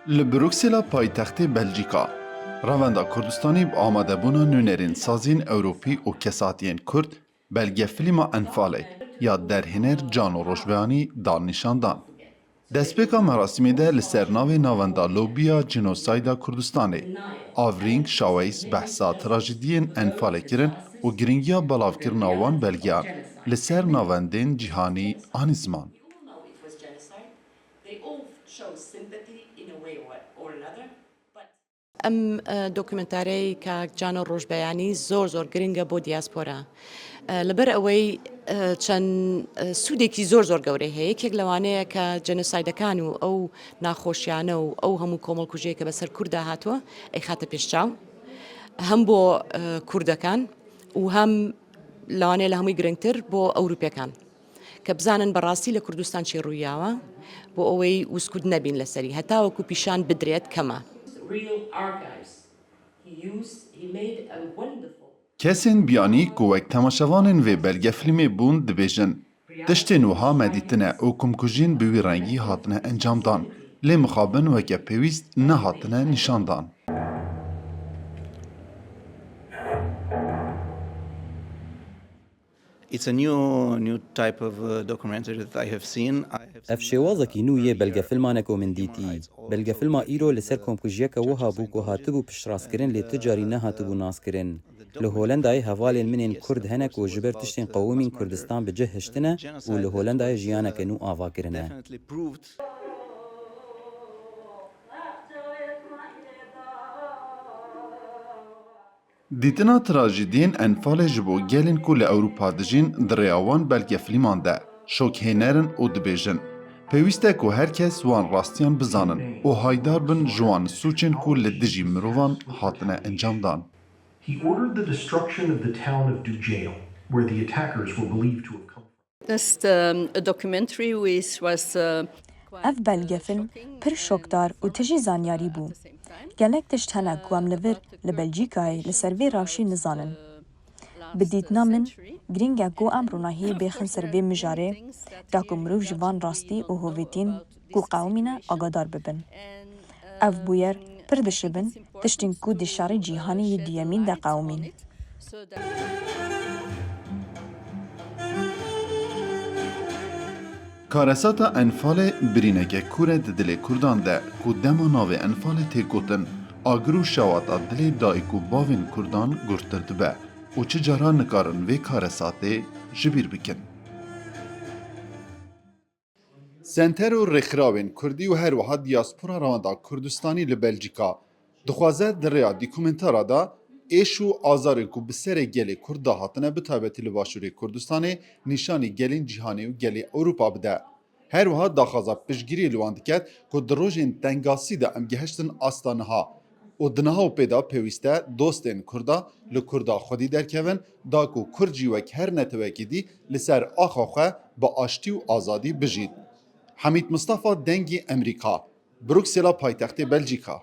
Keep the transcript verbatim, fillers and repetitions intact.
Li Bruksela paytextê Belcîka, Revenda Kurdistanî bi amadebûna nûnerên saziyên Ewropî û kesatiyên Kurd belgefilma Enfalê ya derhêner Cano Rojbeyanî da nîşandan. Destpêka merasîmê de li ser navê Navenda Lobiya Cinosayda Kurdistanê, Avrîng Şaweys behsa trajîdiyên Enfalê kirin û giringiya belavkirina wan belgeyan li ser navendên cîhanî anî ziman. They all show sympathy in a way or, or another, but ئەم دوکومنتارەی کاک جانۆ ڕۆژبەیانی زۆر زۆر گرنگە بۆ دیاسپۆرا. لەبەر ئەوەی چەند سوودێکی زۆر زۆر گەورەی هەیە. یەکێک لەوانەیە کە جێنۆسایدەکان و ئەو ناخۆشیانە و ئەو هەموو کۆمەڵکوژیە کە بەسەر کووردا هاتووە ئەی خاتە پێشچاو، هەم بۆ کوردەکان و هەم لەوانەیە لە هەمووی گرنگتر بۆ ئەوروپیەکان کە بزانن بەڕاستی لە کوردستان چی ڕوویاوە، بۆ ئەوەی وسکوت نەبین لەسەری هەتاوەکو پیشان بدرێت کەمە. Real archives. He used, he made a wonderful Kesên biyanî ku wek temaşevanên vê belgefilmê bûn dibêjin, tiştên wiha me dîtine û komkujiyên bi wî rengî hatine encamdan, lê mixabin weke pêwîst nehatine nîşandan. It's a new new type of uh, documentary that I have seen. I have Ev şêwazekî nû yê belgefilman e ku min dîtî. Belgefilma îro li ser komkujiyeke wiha bû ku hatibû piştrastkirin lê tu carî nehatibû naskirin. Li Holendayê hevalên min ên Kurd hene ku ji ber tiştên qewimîn Kurdistan bi cih hiştine û li Holendayê jiyaneke nû ava kirine. Definitely proved Dîtina trajîdiyên Enfalê ji bo gelên ku li Ewropa dijîn di rêya wan belgefilman de şokhêner in û dibêjin, pêwîst e ku her kes wan rastiyan bizanin û haydar bin ji wan sûcên ku li dijî mirovan hatine encamdan. He ordered the destruction of the town of Dujail, where the attackers were believed to have come from. This um, documentary which was uh, Ev belgefilm pir şokdar û tijî zanyarî bû. Gelek tişt hene ku em li vir li Belcîkayê li ser vê rewşî nizanin. Bi dîtina min, girîng e ku em ronahiyê bêxin ser vê mijarê, da ku mirov ji van rastî û hovêtiyên ku qewimîne agadar bibin. Ev bûyer pir dişibin tiştên ku di şerê cîhanê yê duyemîn de qewimîn. Karesata Enfalê birîneke kûr e di dilê Kurdan de ku dema navê Enfalê tê gotin, agir û şewata dilê dayik û bavên Kurdan gurttir dibe û çi cara nikarin vê karesatê ji bîr bikin. Senter û Rêxirawên Kurdî û her wiha Diyaspora Rewenda Kurdistanî li Belcîka dixwaze di rêya dokumentara de êş û azarên ku bi serê gelê Kurd de hatine, bi taybetî li Başûrê Kurdistanê, nîşanî gelên cîhanê û gelê Ewropa bide. Her wiha daxwaza piştgiriyê li wan diket ku di rojên tengasî de em gihiştin asta niha û di niha û pê de pêwîst e dostên Kurda li Kurda xwedî derkevin, da ku Kurd jî wek her netewekî dî li ser axa xwe bi aştî û azadî bijît. Hemîd Mistefa, Dengê Emerîka, Bruksela paytextê Belcîka.